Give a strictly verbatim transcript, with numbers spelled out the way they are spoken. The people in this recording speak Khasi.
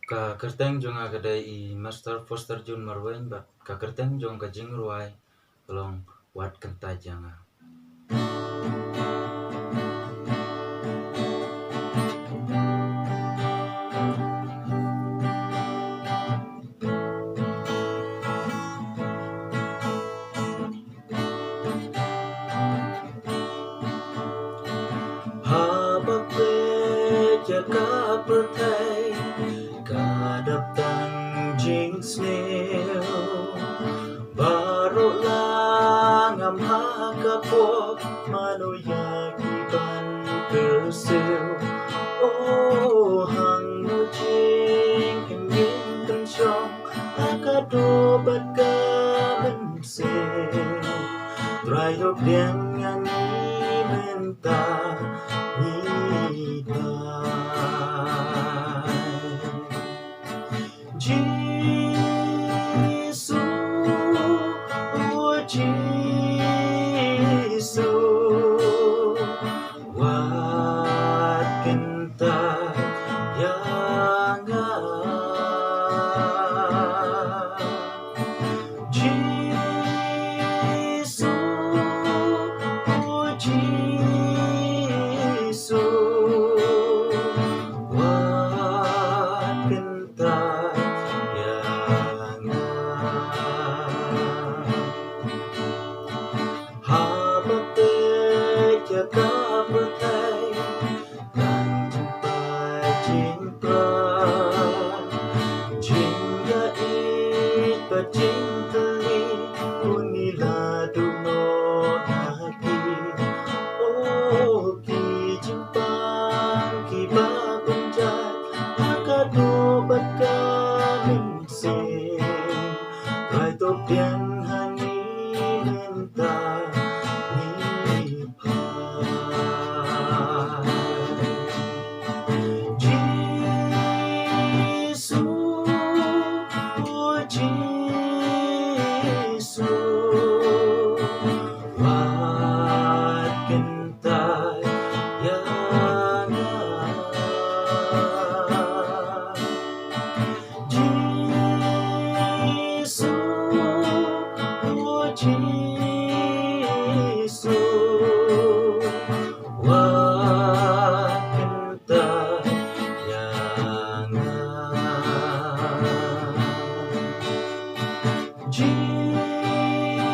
Ka kyrteng jong nga ka dei i Master Foster Jun Marwein, bad ka kyrteng jong ka jingrwai ka long Wat Kyntait ïa Nga. Haba peit ïa ka pyrthei ka dap tang jingsniew, baroh la ngam ha ka pop, mano ïa ki ban kyrsiew. O hangno jingim ngin pynshong ha ka doh bad ka mynsiem. Trai to pdiang ïa ngi mynta ngi phai. Jisu, o Jisu, wat kyntait ïa nga. Jisu, o Jisu, wat kyntait ïa nga. Haba peit ïa ka pyrthei, tang jingpait jingpra, jingïaieit bad jingkylli, une la duh noh ha ki. O ki jingpang kiba pynjah ha ka doh bad ka mynsiem. Trai to pdiang ha ngi mynta ngi phai. Jisu, o Jisu, wat kyntait ïa nga. Jisu, o Jisu,